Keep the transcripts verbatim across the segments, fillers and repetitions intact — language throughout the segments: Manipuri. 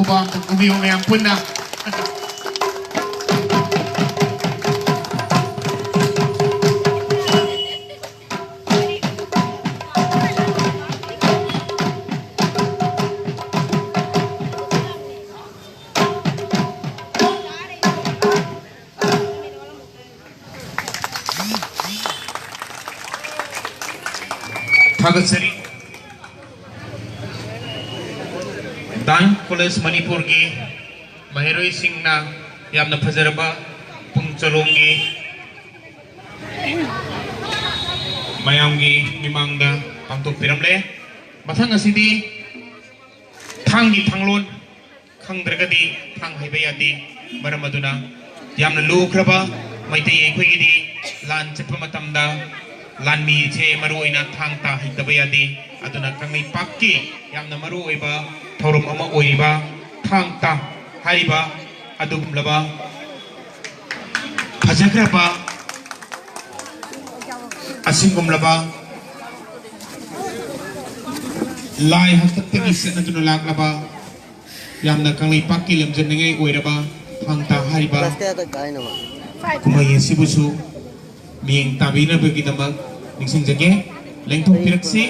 ꯎꯕ ꯑꯝꯇ ꯎꯕꯤꯌꯨ ꯃꯌꯥꯝ ꯄꯨꯟꯅ꯫ ꯊꯥꯒꯠꯆꯔꯤ꯫ ꯗꯥꯟ ꯀꯣꯂꯦꯖ ꯃꯅꯤꯄꯨꯔꯒꯤ ꯃꯍꯩꯔꯣꯏꯁꯤꯡꯅ ꯌꯥꯝꯅ ꯐꯖꯔꯕ ꯄꯨꯡ ꯆꯣꯂꯣꯝꯒꯤ ꯃꯌꯥꯝꯒꯤ ꯃꯤꯃꯥꯡꯗ ꯄꯥꯡꯊꯣꯛꯄꯤꯔꯝꯂꯦ꯫ ꯃꯊꯪ ꯑꯁꯤꯗꯤ ꯊꯥꯡꯒꯤ ꯊꯥꯡꯂꯣꯟ ꯈꯪꯗ꯭ꯔꯒꯗꯤ ꯊꯥꯡ ꯍꯩꯕ ꯌꯥꯗꯦ꯫ ꯃꯔꯝ ꯑꯗꯨꯅ ꯌꯥꯝꯅ ꯂꯨꯈ꯭ꯔꯕ ꯃꯩꯇꯩ ꯑꯩꯈꯣꯏꯒꯤꯗꯤ ꯂꯥꯟ ꯆꯠꯄ ꯃꯇꯝꯗ ꯂꯥꯟꯃꯤꯁꯦ ꯃꯔꯨꯑꯣꯏꯅ ꯊꯥꯡ ꯇꯥ ꯍꯩꯇꯕ ꯌꯥꯗꯦ꯫ ꯑꯗꯨꯅ ꯀꯪꯂꯩꯄꯥꯛꯀꯤ ꯌꯥꯝꯅ ꯃꯔꯨꯑꯣꯏꯕ ꯊꯧꯔꯝ ꯑꯃ ꯑꯣꯏꯔꯤꯕ ꯊꯥꯡ ꯇꯥ ꯍꯥꯏꯔꯤꯕ ꯑꯗꯨꯒꯨꯝꯂꯕ ꯐꯖꯈ꯭ꯔꯕ ꯑꯁꯤꯒꯨꯝꯂꯕ ꯂꯥꯏ ꯍꯥꯛꯇꯛꯇꯒꯤ ꯆꯠꯅꯗꯨꯅ ꯂꯥꯛꯂꯕ ꯌꯥꯝꯅ ꯀꯪꯂꯩꯄꯥꯛꯀꯤ ꯂꯝꯖꯟꯅꯤꯡꯉꯥꯏ ꯑꯣꯏꯔꯕ ꯊꯥꯡ ꯇꯥ ꯍꯥꯏꯔꯤꯕ ꯀꯨꯝꯍꯩ ꯑꯁꯤꯕꯨꯁꯨ ꯃꯤꯠꯌꯦꯡ ꯇꯥꯕꯤꯅꯕꯒꯤꯗꯃꯛ ꯅꯤꯡꯁꯤꯡꯖꯒꯦ꯫ ꯂꯦꯡꯊꯣꯛꯄꯤꯔꯛꯁꯤ꯫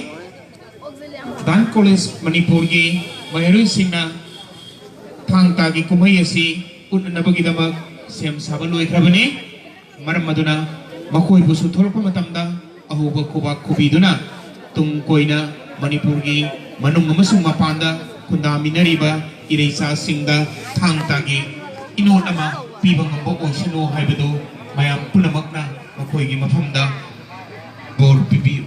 ꯗꯥꯟ ꯀꯣꯂꯦꯖ ꯃꯅꯤꯄꯨꯔꯒꯤ ꯃꯍꯩꯔꯣꯏꯁꯤꯡꯅ ꯊꯥꯡ ꯇꯥꯒꯤ ꯀꯨꯝꯍꯩ ꯑꯁꯤ ꯎꯠꯅꯅꯕꯒꯤꯗꯃꯛ ꯁꯦꯝ ꯁꯥꯕ ꯂꯣꯏꯈ꯭ꯔꯕꯅꯤ꯫ ꯃꯔꯝ ꯑꯗꯨꯅ ꯃꯈꯣꯏꯕꯨꯁꯨ ꯊꯣꯛꯂꯛꯄ ꯃꯇꯝꯗ ꯑꯍꯧꯕ ꯈꯨꯕꯥꯛ ꯈꯨꯕꯤꯗꯨꯅ ꯇꯨꯡ ꯀꯣꯏꯅ ꯃꯅꯤꯄꯨꯔꯒꯤ ꯃꯅꯨꯡ ꯑꯃꯁꯨꯡ ꯃꯄꯥꯟꯗ ꯈꯨꯟꯗꯥꯃꯤꯟꯅꯔꯤꯕ ꯏꯔꯩꯆꯥꯁꯤꯡꯗ ꯊꯥꯡ ꯇꯥꯒꯤ ꯏꯅꯣꯠ ꯑꯃ ꯄꯤꯕ ꯉꯝꯕ ꯑꯣꯏꯁꯅꯨ ꯍꯥꯏꯕꯗꯨ ꯃꯌꯥꯝ ꯄꯨꯝꯅꯃꯛꯅ ꯃꯈꯣꯏꯒꯤ ꯃꯐꯝꯗ ꯕꯣꯔ ꯄꯤꯕꯤꯌꯨ꯫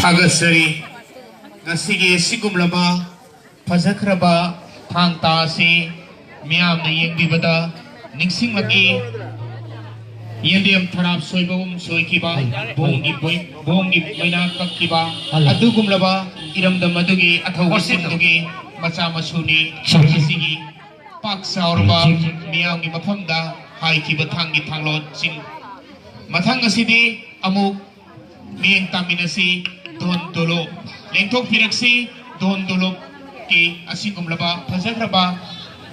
ꯊꯥꯒꯠꯆꯔꯤ꯫ ꯉꯁꯤꯒꯤ ꯑꯁꯤꯒꯨꯝꯂꯕ ꯐꯖꯈ꯭ꯔꯕ ꯊꯥꯡ ꯇꯥ ꯑꯁꯤ ꯃꯤꯌꯥꯝꯅ ꯌꯦꯡꯕꯤꯕꯗ ꯅꯤꯡꯁꯤꯡꯂꯛꯏ꯫ ꯌꯦꯟꯗꯦꯝ ꯊꯔꯥꯞ ꯁꯣꯏꯕꯒꯨꯝ ꯁꯣꯏꯈꯤꯕ, ꯕꯣꯝꯒꯤ ꯕꯣꯏ-, ꯕꯣꯝꯒꯤ ꯃꯩꯅꯥ ꯀꯛꯈꯤꯕ, ꯑꯗꯨꯒꯨꯝꯂꯕ ꯏꯔꯝꯗꯝ ꯑꯗꯨꯒꯤ ꯑꯊꯧꯕꯁꯤꯡꯗꯨꯒꯤ ꯃꯆꯥ ꯃꯁꯨꯅꯤ꯫ ꯉꯁꯤꯒꯤ ꯄꯥꯛ ꯆꯥꯎꯔꯕ ꯃꯤꯌꯥꯝꯒꯤ ꯃꯐꯝꯗ ꯍꯥꯏꯈꯤꯕ ꯊꯥꯡꯒꯤ ꯊꯥꯡꯂꯣꯟꯁꯤꯡ꯫ ꯃꯊꯪ ꯑꯁꯤꯗꯤ ꯑꯃꯨꯛ ꯃꯤꯠꯌꯦꯡ ꯇꯥꯃꯤꯟꯅꯁꯤ꯫ ꯗꯣꯟ ꯗꯣꯂꯣꯞ ꯂꯦꯡꯊꯣꯛꯄꯤꯔꯛꯁꯤ꯫ ꯗꯣꯟ ꯗꯣꯂꯣꯞꯀꯤ ꯑꯁꯤꯒꯨꯝꯂꯕ ꯐꯖꯈ꯭ꯔꯕ,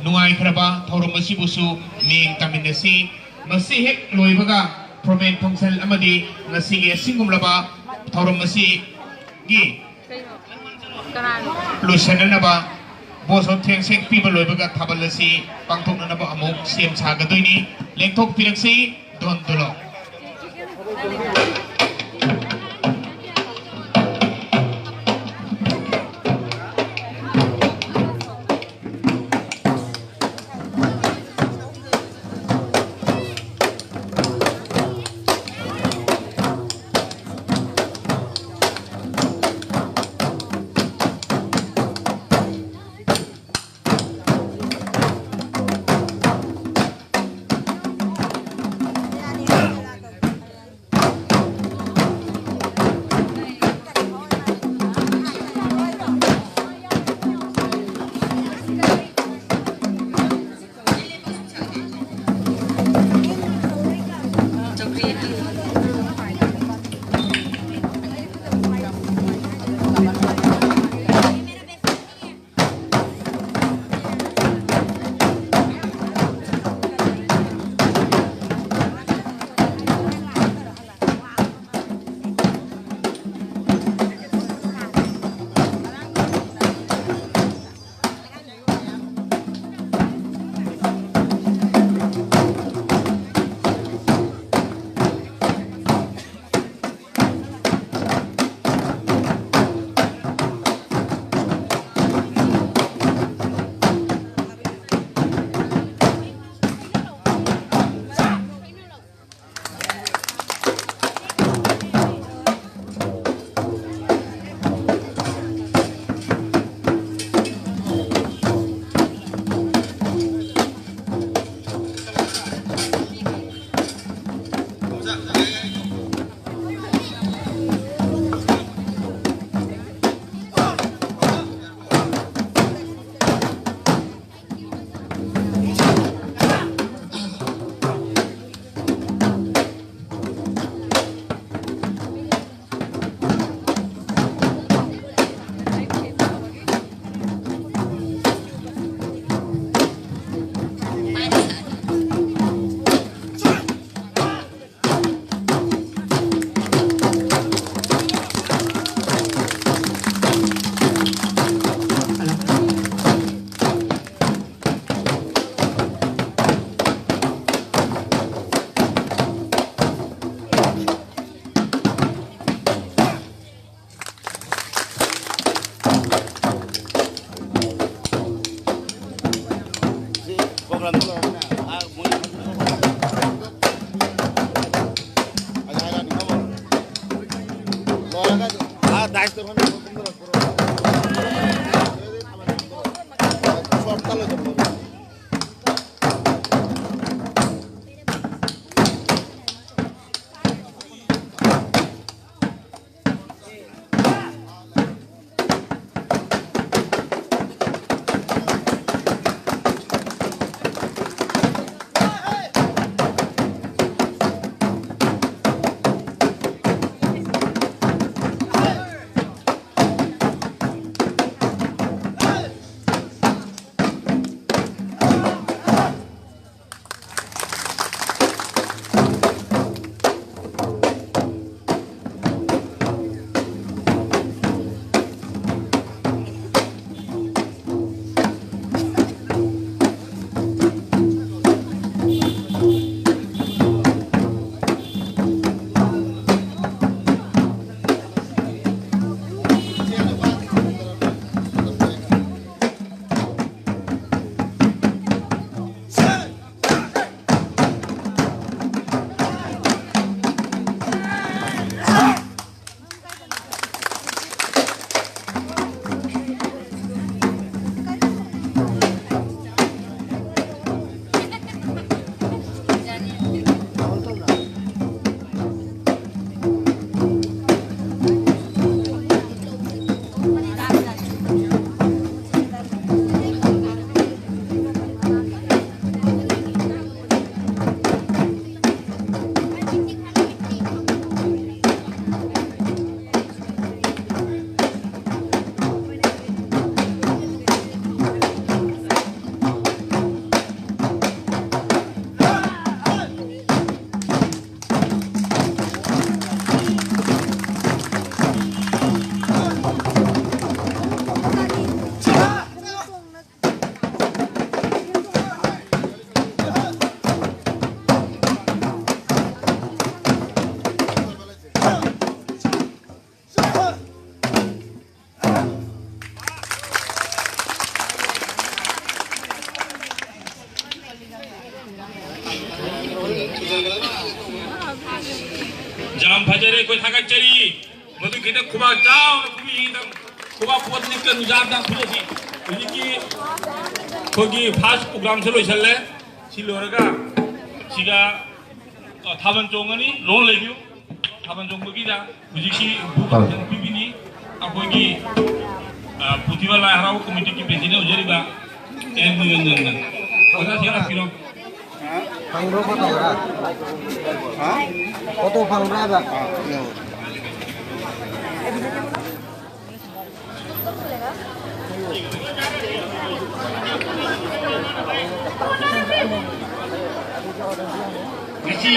ꯅꯨꯡꯉꯥꯏꯈ꯭ꯔꯕ ꯊꯧꯔꯝ ꯑꯁꯤꯕꯨꯁꯨ ꯃꯤꯠꯌꯦꯡ ꯇꯥꯃꯤꯟꯅꯁꯤ꯫ ꯃꯁꯤ ꯍꯦꯛ ꯂꯣꯏꯕꯒ ꯐꯣꯔꯃꯦꯜ ꯐꯪꯁꯟ ꯑꯃꯗꯤ ꯉꯁꯤꯒꯤ ꯑꯁꯤꯒꯨꯝꯂꯕ ꯊꯧꯔꯝ ꯑꯁꯤꯒꯤ ꯀꯅꯥꯅꯣ? ꯂꯣꯏꯁꯤꯟꯅꯅꯕ ꯕꯣꯁ ꯑꯣꯐ ꯊꯦꯡꯁ ꯍꯦꯛ ꯄꯤꯕ ꯂꯣꯏꯕꯒ ꯊꯥꯕꯜ ꯑꯁꯤ ꯄꯥꯡꯊꯣꯛꯅꯅꯕ ꯑꯃꯨꯛ ꯁꯦꯝ ꯁꯥꯒꯗꯣꯏꯅꯤ꯫ ꯂꯦꯡꯊꯣꯛꯄꯤꯔꯛꯁꯤ꯫ ꯗꯣꯟ ꯗꯣꯂꯣꯞ꯫ ꯂꯣꯏꯔꯒ ꯑꯥ ꯗꯥꯏꯁꯇ ꯐꯝꯃꯤ꯫ ꯌꯥꯝ ꯐꯖꯔꯦ, ꯑꯩꯈꯣꯏ ꯊꯥꯒꯠꯆꯔꯤ꯫ ꯃꯗꯨ ꯈꯤꯇꯪ ꯈꯨꯕꯥꯛ ꯆꯥꯎꯅ ꯈꯨꯕꯤꯁꯤꯗ ꯈꯨꯕꯥꯛ ꯈꯨꯕꯥꯛꯇꯅꯤ ꯀꯟ ꯃꯆꯥ ꯑꯝꯇꯪ ꯐꯨꯖꯁꯤ꯫ ꯍꯧꯖꯤꯛꯀꯤ ꯑꯩꯈꯣꯏꯒꯤ ꯐꯥꯔꯁ ꯄ꯭ꯔꯣꯒ꯭ꯔꯥꯝꯁꯨ ꯂꯣꯏꯁꯜꯂꯦ꯫ ꯁꯤ ꯂꯣꯏꯔꯒ ꯁꯤꯒ, ꯑ, ꯊꯥꯕꯜ ꯆꯣꯡꯒꯅꯤ꯫ ꯂꯣꯟ ꯂꯩꯕꯤꯌꯨ꯫ ꯊꯥꯕꯜ ꯆꯣꯡꯕꯒꯤꯗ ꯍꯧꯖꯤꯛꯀꯤ ꯕꯨꯛ ꯑꯥ꯫ ꯑꯃꯈꯛ ꯄꯤꯕꯤꯅꯤ꯫ ꯑꯩꯈꯣꯏꯒꯤ, ꯑ, ꯄꯨꯊꯤꯕ ꯂꯥꯏ ꯍꯔꯥꯎꯕ ꯀꯃꯤꯇꯤꯒꯤ ꯄ꯭ꯔꯦꯁꯤꯗꯦꯟ ꯑꯣꯏꯖꯔꯤꯕ ꯑꯦꯟ ꯅꯤꯔꯟꯖꯟꯅ꯫ ꯑꯣꯖꯥ ꯁꯤ ꯂꯥꯛꯄꯤꯔꯣ꯫ ꯐꯪꯕ꯭ꯔꯣ ꯐꯣꯇꯣ ꯈꯔ? ꯍꯥ? ꯐꯣꯇꯣ ꯐꯪꯕ꯭ꯔꯥ ꯍꯥꯏꯕ? ꯑꯥ꯫ ꯉꯁꯤ